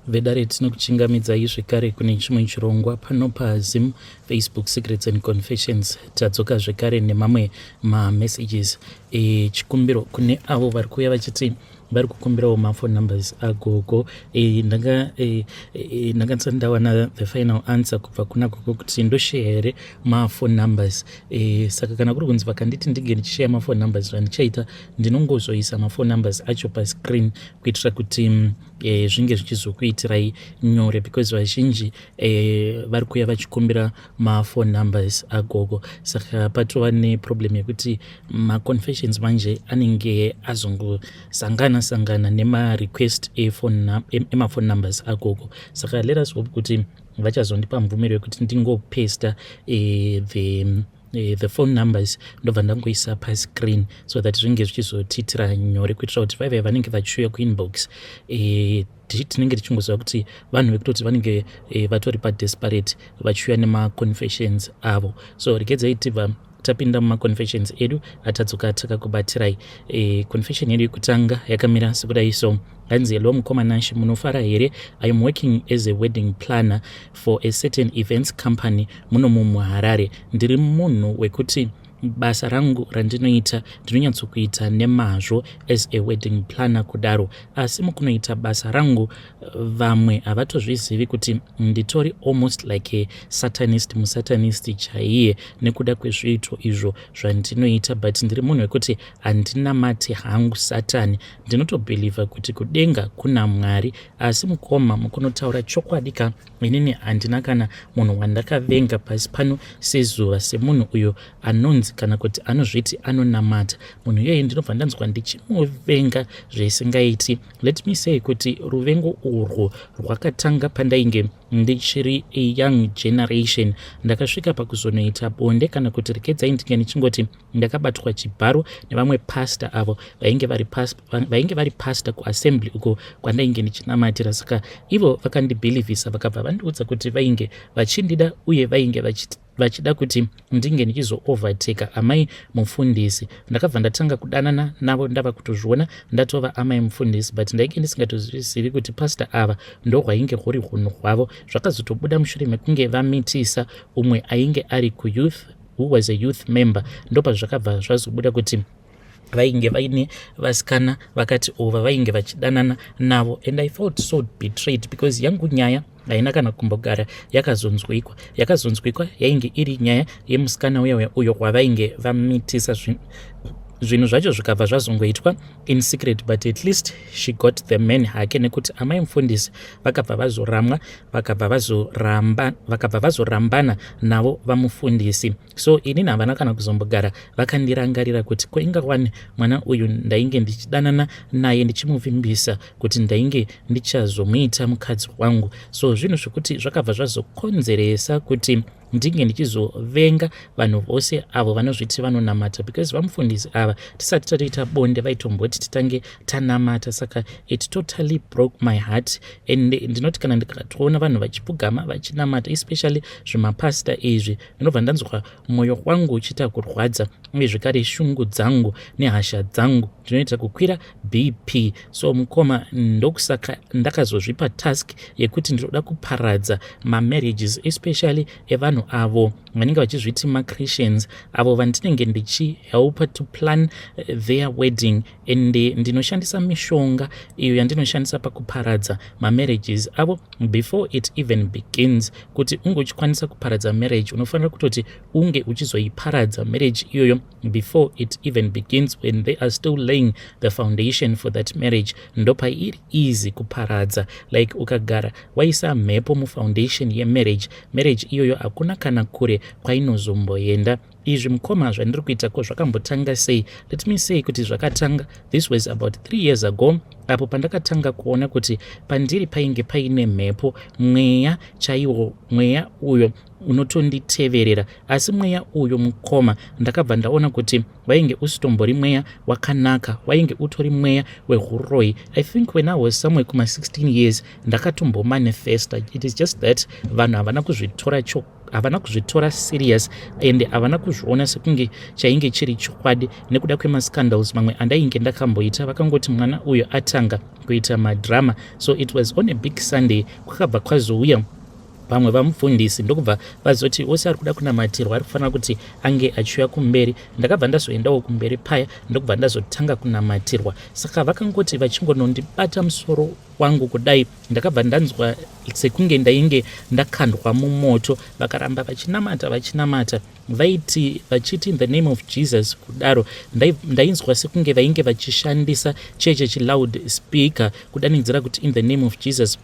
Vedare, tinokuchingamidzai zvekare kune chimwe chirongwa pano paZim Facebook Secrets and Confessions. Tadzoka zvekare nemamwe mamessages echikumbiro kune avo vari kuuya vachiti vari kukumbirawo maphone numbers agogo. Ndanga ndisati ndawana the final answer kubva kuna gogo kuti ndosheya here maphone numbers. Saka kana kuri kunzi vakanditi ndinge ndichisheya maphone numbers, zvandichaita, ndinongozoisa maphone numbers acho pascreen kuitira kuti zvinge zvichizokuitirai nyore, because vazhinji vari kuuya vachikumbira maphone numbers agogo. Saka patova neproblem yekuti maconfessions manje anenge azongosangana sangana nemarequest emaphone numbers agogo. Saka let us hope kuti vachazondipa mvumiro yekuti ndingopesta the phone numbers, ndobva ndangoisa pascreen so that zvinge zvichizotiitira nyore, kuitira kuti vaivai vanenge vachiuya kuinbox, tinenge tichingoziva kuti vanhu vekutoti vanenge vatori padesperate vachiuya nemaconfessions avo. So regedzai tibva tapinda mumaconfessions edu atadzoka takakubatirai. Confession yedu yekutanga yakamira sekudai so. Hanzi, "Hello mukoma Nashe, munofara here? I am working as a wedding planner for a certain events company muno mumuHarare. Ndiri munhu wekuti basa rangu randinoita ndinonyatsokuita nemazvo as a wedding planner kudaro, asi mukunoita basa rangu vamwe havatozvizivi kuti nditori almost like a satanist, musatanist chaiye, nekuda kwezviito izvo zvandinoita. But ndiri munhu wekuti handinamati hangu Satani, ndinotobhilivha kuti kudenga kuna Mwari. Asi mukoma, mukunotaura chokwadi ka, inini handina kana munhu wandakavenga pasi pano sezuva semunhu uyo anonzi kana kuti anozviti anonamata. Munhu iyeye ndinobva ndanzwa ndichimuvenga zvisingaiti. Let me say kuti ruvengo urwo rwakatanga pandainge ndichiri a young generation. Ndakasvika pakuzonoita bonde, kana kuti rekedzai ndinge ndichingoti ndakabatwa chibharo nevamwe pasta avo vainge vari pasta kuassembly uko kwandainge ndichinamatira. Saka ivo vakandibhilivhisa, vakabva vandiudza kuti vainge vachindida uye vainge vachida kuti ndinge ndichizoovertaka amai mufundisi. Ndakabva ndatanga kudanana navo, ndava kutozviona ndatova amai mufundisi, but ndainge ndisingatozvizivi kuti pasta ava ndo hwainge huri hunhu hwavo. Zvakazotobuda mushure mekunge vamitisa umwe ainge ari kuyouth, who was a youth member. Ndopazvakabva zvazobuda kuti vainge vaine vasikana vakati ova vainge vachidanana navo, and I felt so betrayed because yangu nyaya haina kana kumbogara yakazonzwikwa. Yakazonzwikwa yainge iri nyaya yemusikana uya uyo wavainge vamitisa. Zvinhu zvacho zvikabva zvazongoitwa in secret, but at least she got the man hake, nekuti amai mufundisi vakabva vazoramwa, vakabva vazorambana navo vamufundisi. So inini havana kana kuzombogara vakandirangarira kuti ko ingawani mwana uyu ndainge ndichidanana naye, ndichimuvimbisa kuti ndainge ndichazomuita mukadzi wangu. So zvinhu zvekuti zvakabva zvazokonzeresa kuti ndinge ndichizovenga vanhu vose avo vanozviti vanonamata, because vamufundisi ava tisati tatoita bonde vaitomboti titange tanamata. Saka it totally broke my heart, and ndinoti kana ndikatoona vanhu vachipfugama vachinamata, especially zvimapasta izvi, ndinobva ndanzwa mwoyo wangu uchiita kurwadza, uye zvekare shungu dzangu nehasha dzangu ndinoita kukwira BP. So mukoma, ndokusaka ndakazozvipa task yekuti ndinoda kuparadza mamarriages, especially evanhu avo vanenge vachizviti machristians, avo vandinenge ndichihelpa to plan their wedding, and ndinoshandisa mishonga iyo yandinoshandisa pakuparadza mamarriages avo before it even begins. Kuti unge uchikwanisa kuparadza marriage, unofanira kutoti unge uchizoiparadza marriage iyoyo before it even begins, when they are still laying the foundation for that marriage. Ndopairi easy kuparadza. Like ukagara waisa mhepo mufoundation yemarriage, marriage iyoyo hakuna kana kure kwainozomboenda. Izvi mukoma, zvandiri kuita ko zvakambotanga sei? Let me say kuti zvakatanga, this was about 3 years ago, apo pandakatanga kuona kuti pandiri painge paine mhepo, mweya chaiwo, mweya uyo unotonditeverera. Asi mweya uyu mukoma, ndakabva ndaona kuti wainge usitombori mweya wakanaka, wainge utori mweya weuroyi. I think when I was somewhere kuma16 years ndakatombomanifesta. It is just that vanhu havana kuzvitora serious and havana kuzviona. kuzviona sekunge chainge chiri chokwadi nekuda kwemascandals mamwe andainge ndakamboita. Vakangoti mwana uyo atanga kuita madrama. So it was on a big Sunday, kwakabva kwazouya vamwe vamufundisi, ndokubva vazoti wose ari kuda kunamatirwa ari kufanira kuti ange achiuya kumberi. Ndakabva ndazoendawo kumberi paya, ndokubva ndazotanga kunamatirwa. Saka vakangoti vachingonondibata musoro wangu kudai, ndakabva ndanzwa sekunge ndainge ndakandwa mumoto. Vakaramba vachinamata, vachinamata, vaiti vachiti, "In the name of Jesus," kudaro ndainzwa sekunge vainge vachishandisa cheche chiloud speaker kudanidzira kuti, "In the name of Jesus."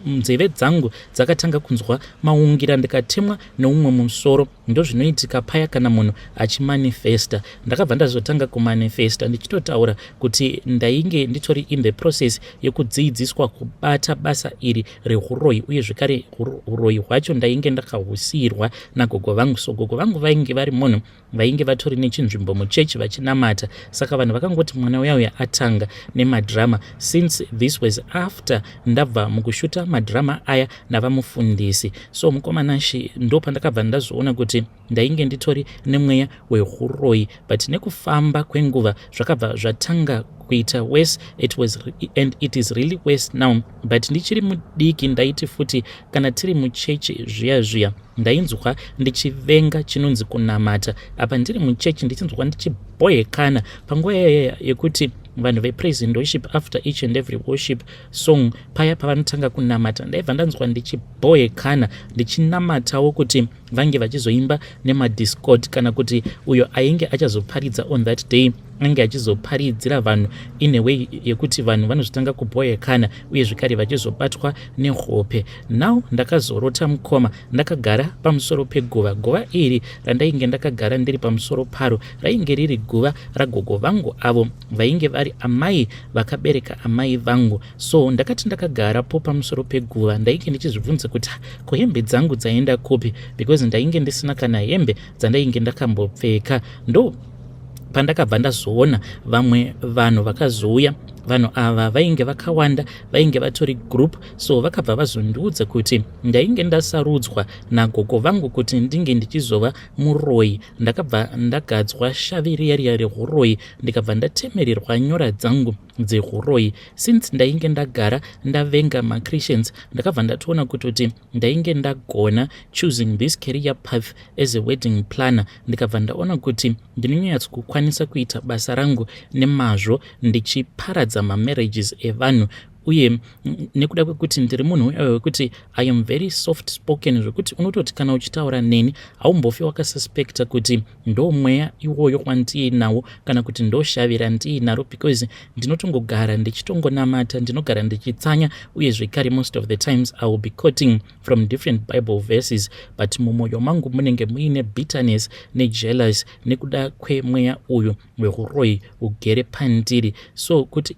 Nzeve dzangu dzakatanga kunzwa maungira, ndikatemwa neumwe musoro. Ndozvinoitika paya kana munhu achimanifesta. Ndakabva ndazotanga kumanifesta ndichitotaura kuti ndainge nditori in the process yekudzidziswa kubata basa iri reuroyi, uye zvekare uroyi hwacho ndainge ndakahusiyirwa nagogo vangu. So gogo vangu vainge vari munhu vainge vatori nechinzvimbo muchechi vachinamata. Saka vanhu vakangoti mwana uya uya atanga nemadhirama, since this was after ndabva mukushuta madhirama aya navamufundisi. So mukomanashi, ndo pandakabva ndazoona kuti ndainge nditori nemweya weuroyi, but nekufamba kwenguva zvakabva zvatanga kuita worse. It was and it is really worse now. But ndichiri mudiki, ndaiti futi kana tiri muchechi zviya zviya, ndainzwa ndichivenga chinonzi kunamata. Apa ndiri muchechi, ndichinzwa ndichibhohekana panguva yaya yekuti vanhu vepraise and worship, after each and every worship song, paya pavanotanga kunamata, ndaibva ndanzwa ndichibhohekana, ndichinamatawo kuti vange vachizoimba nemadiscord, kana kuti uyo ainge achazoparidza on that day ange achizoparidzira vanhu in a way yekuti vanhu vanozotanga kubhohekana, uye zvekare vachizobatwa nehope. Now ndakazorota, mukoma, ndakagara pamusoro peguva. Guva iri randainge ndakagara ndiri pamusoro paro rainge riri guva ragogo vangu, avo vainge vari amai vakabereka amai vangu. So ndakati ndakagarapo pamusoro peguva, ndainge ndichizvibvunza kuti ko hembe dzangu dzaenda kupi, because ndainge ndisina kana hembe dzandainge ndakambopfeka. Ndo pandakabva ndazoona vamwe vanhu vakazouya. Vanhu ava vainge vakawanda, vainge vatori group. So vakabva vazondiudza kuti ndainge ndasarudzwa nagogo vangu kuti ndinge ndichizova muroyi. Ndakabva ndagadzwa shavi riya riya reuroyi, ndikabva ndatemererwa nyora dzangu dzeuroyi. Since ndainge ndagara ndavenga maChristians, ndakabva ndatoona kutoti ndainge ndagona choosing this career path as a wedding planner. Ndikabva ndaona kuti ndinonyatsokukwanisa kuita basa rangu nemazvo, ndichiparadza mamarriages evanhu, uye nekuda kwekuti ndiri munhu uya wekuti I am very soft spoken, zvekuti unototi kana uchitaura neni haumbofi wakasuspecta kuti ndo mweya iwoyo wandiinawo kana kuti ndo shavi randiinaro, because ndinotongogara ndichitongonamata, ndinogara ndichitsanya, uye zvekare most of the times I will be quoting from different Bible verses, but mumwoyo mangu munenge muine bitterness nejealous nekuda kwemweya uyu weuroyi ugere pandiri. So kuti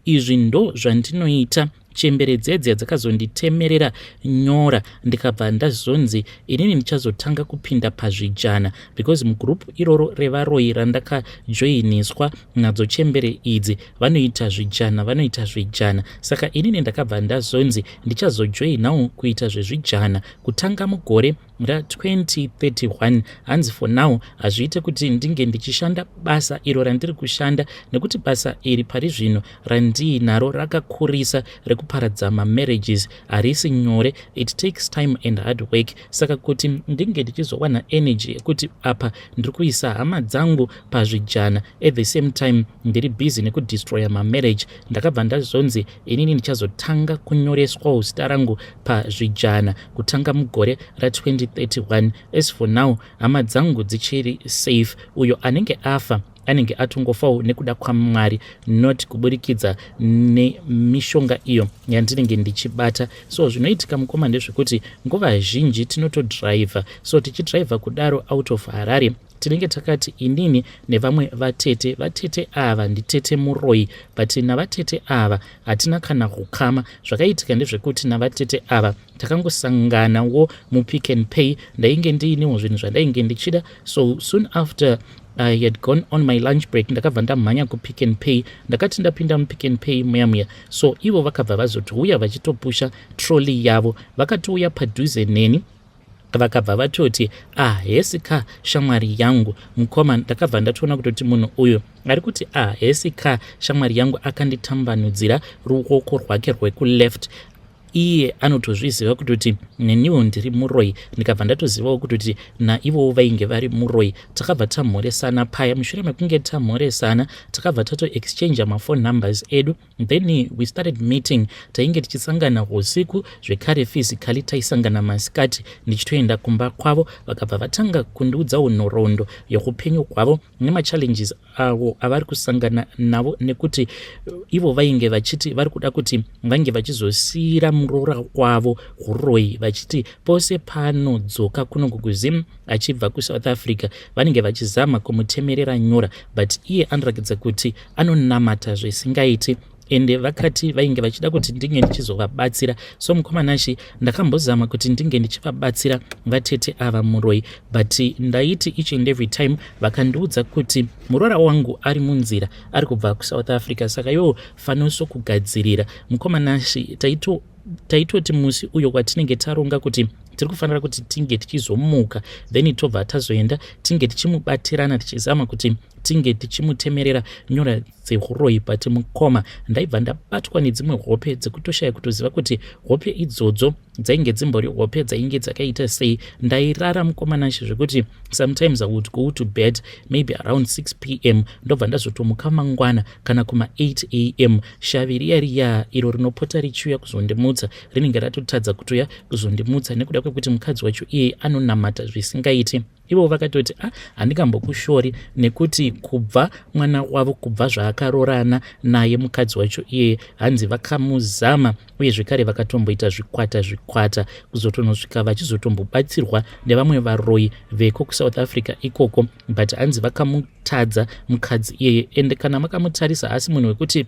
izvi ndo zvandinoita. Chembere dzedze dzakazonditemerera nyora, ndikabva ndazonzi inini ndichazotanga kupinda pazvijana, because mugurupu iroro revaroyi randakajoiniswa nadzo chembere idzi, vanoita zvijana, vanoita zvijana. Saka inini ndakabva ndazonzi ndichazojoinawo kuita zvezvijana kutanga mugore ra2031. Hanzi for now hazviite kuti ndinge ndichishanda basa iro randiri kushanda, nekuti basa iri pari zvino randiinaro rakakurisa, rekuparadza mamarriages, harisi nyore. It takes time and hard work. Saka kuti ndinge ndichizowana energy yekuti apa ndiri kuisa hama dzangu pazvijana, at the same time ndiri busy nekudestroya mamarriage, ndakabva ndazonzi inini ndichazotanga kunyoreswawo zita rangu pazvijana kutanga mugore ra2031. As for now, hama dzangu dzichiri safe. Uyo anenge afa anenge atongofawo nekuda kwaMwari, not kuburikidza nemishonga iyo yandinenge ndichibata. So zvinoitika, mukoma, ndezvekuti nguva zhinji tinotodhiraivha. So tichidhiraivha kudaro out of Harare, tinenge takati inini nevamwe vatete. Vatete ava nditete muroyi, but navatete ava hatina kana ukama. Zvakaitika ndezvekuti navatete ava takangosanganawo muPick and Pay. Ndainge ndiinewo zvinhu zvandainge ndichida. So soon after I had gone on my lunch break, ndakabva ndamhanya kuPick and Pay. Ndakati ndapinda muPick and Pay muya muya, so ivo vakabva vazotiuya vachitopusha trolley yavo, vakatiuya padhuze neni. Vakabva vatoti, ah, hesi ka shamwari yangu mukoma. Ndakabva ndatoona kutoti munhu uyu ari kuti, ah, hesi ka shamwari yangu, akanditambanudzira ruoko rwake rwekuleft. Iye anotozviziva kutoti neniwo ndiri muroyi. Ndikabva ndatozivawo kutoti naivowo vainge vari muroyi. Takabva tamhoresana paya. Mushure mekunge tamhoresana, takabva tatoexchangea maphone numbers edu, then we started meeting. Tainge tichisangana usiku zvekare, physically taisangana masikati ndichitoenda kumba kwavo. Vakabva vatanga kundiudzawo nhoroondo yeupenyu hwavo nemachallenges avo avari kusangana navo, nekuti ivo vainge vachiti vari kuda kuti vange vachizosiyira muroora wavo uroyi, vachiti pose paanodzoka kuno kuZim achibva kuSouth Africa, vanenge vachizama kumutemerera nyora, but iye anoratidza kuti anonamata zvisingaiti. Ende vakati vainge vachida kuti ndinge ndichizovabatsira. So mukoma Nashe, ndakambozama kuti ndinge ndichivabatsira vatete ava muroyi, but ndaiti each and every time vakandiudza kuti muroora wangu ari munzira, ari kubva kuSouth Africa, saka iwo fanoso kugadzirira. Mukoma Nashe, taitoti musi uyo kwatinenge taronga kuti tiri kufanira kuti tinge tichizomuka, then tobva tazoenda, tinge tichimubatirana, tichizama kuti tinge tichimutemerera nyora dzeuroyi. But mukoma, ndaibva ndabatwa nedzimwe hope dzekutoshaya kutoziva kuti hope idzodzo dzainge dzimbori hope dzainge dzakaita sei. Ndairara, mukoma Nashe, zvekuti sometimes I would go to bed maybe around 6 p.m., ndobva ndazotomuka mangwana kana kuma8 a.m. Shavi riya riya iro rinopota richiuya kuzondimutsa rinenge ratotadza kutoya kuzondimutsa nekuda kwekuti mukadzi wacho iye anonamata zvisingaiti. Ivo vakatoti, a ah, handikambokushori, nekuti kubva mwana wavo, kubva zvaakarorana naye mukadzi wacho iyeye, hanzi vakamuzama, uye zvekare vakatomboita zvikwata zvikwata, kuzotonosvika vachizotombobatsirwa nevamwe varoyi veko kuSouth Africa ikoko, but hanzi vakamutadza mukadzi iyeye. Ende kana makamutarisa, asi munhu wekuti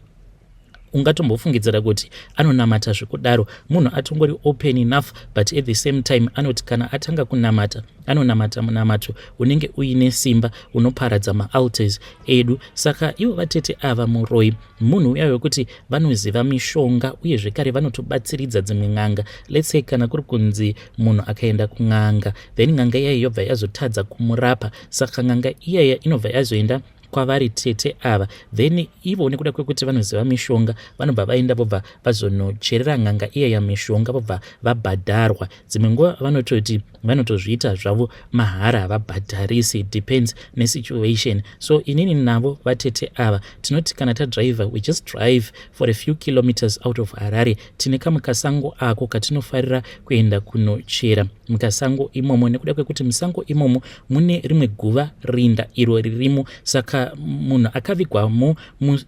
ungatombofungidzira kuti anonamata zvekudaro, munhu atongori open enough, but at the same time anoti kana atanga kunamata, anonamata munamato unenge uine simba unoparadza maaltars edu. Saka ivo vatete ava muroyi munhu uya wekuti vanoziva mishonga, uye zvekare vanotobatsiridza dzimwe n'anga. Let's say kana kuri kunzi munhu akaenda kun'anga, then n'anga iyaya yobva yazotadza kumurapa, saka n'anga iyaya inobva yazoenda kwavari tete ava, then ivo nekuda kwekuti vanoziva mishonga, vanobva vaenda, vobva vazonocherera n'anga iyaya mishonga, vobva vabhadharwa. Dzimwe nguva vanototi vanotozviita zvavo mahara, havabhadharisi, depends nesituation. So inini navo vatete ava tinoti kana tadriver, we just drive for a few kilometers out of Harare. Tine kamwe kasango ako katinofarira kuenda kunochera mukasango imomo, nekuda kwekuti musango imomo mune rimwe guva rinda iro ririmo. Saka munhu akavigwamo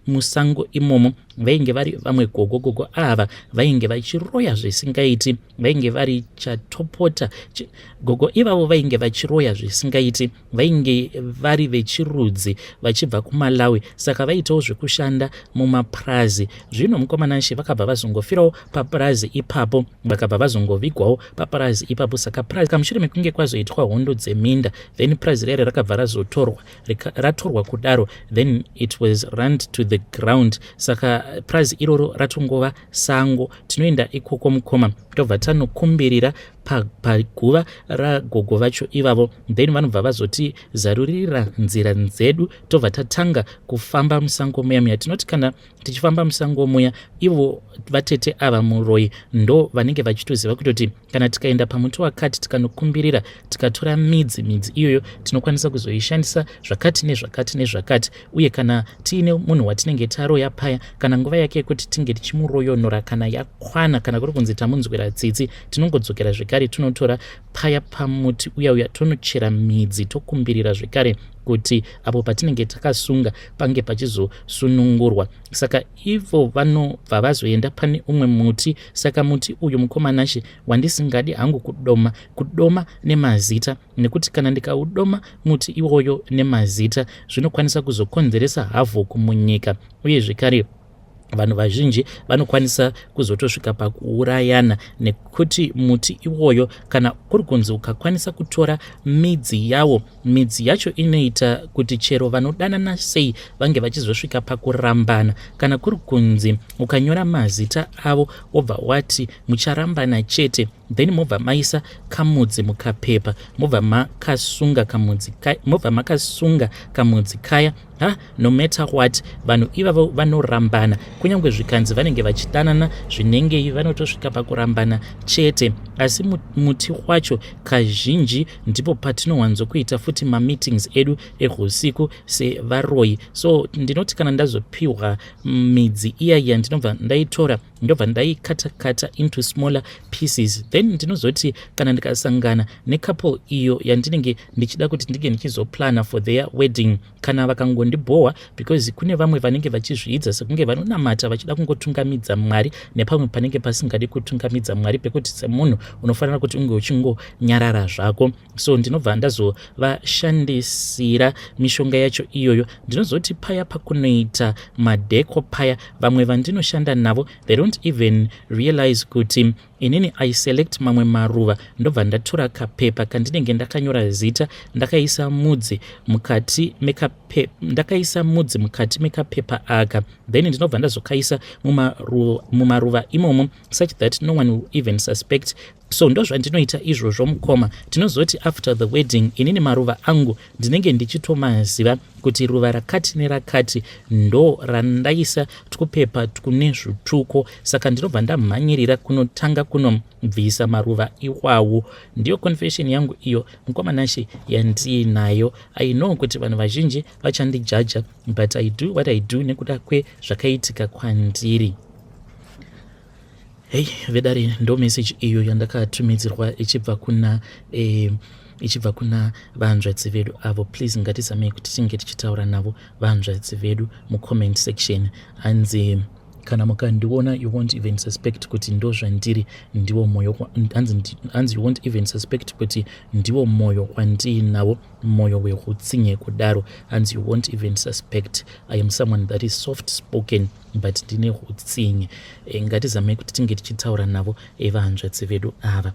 musango imomo vainge vari vamwe gogo. Gogo ava vainge vachiroya zvisingaiti, vainge vari chatopota. Gogo ivavo vainge vachiroya zvisingaiti, vainge vari vechirudzi vachibva kuMalawi, saka vaitawo zvekushanda mumapurazi. Zvino mukoma Nashe, vakabva vazongofirawo papurazi ipapo, vakabva vazongovigwawo papurazi ipapo. Saka purazi, mushure mekunge kwazoitwa hondo dzeminda, then purazi rere rakabva razotorwa. Ratorwa kudaro, then it was run to the ground. Saka purazi iroro ratongova sango. Tinoenda ikoko, mukoma, tobva tanokumbirira paguva ragogo vacho ivavo, then vanobva vazoti zaruririra nzira dzedu, tobva tatanga kufamba musango muya muya. Tinoti kana tichifamba musango muya, ivo vatete ava muroyi ndo vanenge vachitoziva kutoti kana tikaenda pamuti wakati, tikanokumbirira, tikatora midzi, midzi iyoyo tinokwanisa kuzoishandisa zvakati nezvakati nezvakati. Uye kana tiine munhu watinenge taroya paya, kana nguva yake yekuti tinge tichimuroyonora kana yakwana, kana kuri kunzi tamunzwira tsitsi, tinongodzokera zvekare, tinotora paya pamuti uya uya, tonochera midzi, tokumbirira zvekare kuti apo patinenge takasunga pange pachizosunungurwa. Saka ivo vanobva vazoenda pane umwe muti. Saka muti uyu, mukoma Nashe, wandisingadi hangu kudoma nemazita, nekuti kana ndikaudoma muti iwoyo nemazita, zvinokwanisa kuzokonzeresa havoc munyika, uye zvekare vanhu vazhinji vanokwanisa kuzotosvika pakuurayana, nekuti muti iwoyo, kana kuri kunzi ukakwanisa kutora midzi yawo, midzi yacho inoita kuti chero vanodanana sei vange vachizosvika pakurambana. Kana kuri kunzi ukanyora mazita avo, wobva wati mucharambana chete. Then mobva maisa kamudzi mukapepa, mobva makasunga kamudzi, mobva makasunga kamudzi kaya. Ha, no matter what, vanhu ivavo vanorambana. Kunyange zvikanzi vanenge vachidanana zvinengei, vanotosvika pakurambana chete. Asi muti wacho kazhinji ndipo patinowanzokuita futi mameetings edu ehusiku sevaroyi. So ndinoti kana ndazopiwa midzi iyaiya, ndinobva ndaitora, ndobva ndaikatakata into smaller pieces. Then ndinozoti kana ndikasangana necouple iyo yandinenge ndichida kuti ndinge ndichizoplana for their wedding, kana vakangondibhohwa, because kune vamwe vanenge vachizviidza sekunge vanonamata, vachida kungotungamidza Mwari nepamwe panenge pasingadi kutungamidza Mwari, pekuti semunhu unofanira kuti unge uchingonyarara zvako. So ndinobva ndazovashandisira mishonga yacho iyoyo. Ndinozoti paya pakunoita madheko paya, vamwe vandinoshanda navo, they don't even realize kuti inini I select mamwe maruva, ndobva ndatora kapepa kandinenge ndakanyora zita, ndakaisa mudzi mukati mekapepa aka. Then ndinobva ndazokaisa mumaruva imomo, such that no one will even suspect. So ndo zvandinoita izvozvo, mukoma. Tinozoti after the wedding, inini maruva angu ndinenge ndichitomaziva kuti ruva rakati nerakati ndo randaisa twupepa twune zvituko. Saka ndinobva ndamhanyirira kunotanga kunobvisa maruva iwawo. Ndiyo confession yangu iyo, mukoma Nashe, yandiinayo. I know kuti vanhu vazhinji vachandijaja, but I do what I do nekuda kwezvakaitika kwandiri. Hei vedare, ndo message iyo yandakatumidzirwa ichibva kuna vanzvadzi vedu avo. Please, ngatizamei kuti tinge tichitaura navo vanzvadzi vedu mucomment section. Hanzi kana mukandiona, you won't even suspect kuti ndo zvandiri, ndiwo mwoyo. Hanzi you won't even suspect kuti ndiwo mwoyo wandiinawo, mwoyo weutsinye kudaro. Hanzi you won't even suspect I am someone that is soft spoken, but ndine utsinye. Ngatizamei kuti tinge tichitaura navo evahanzvadzi vedu ava.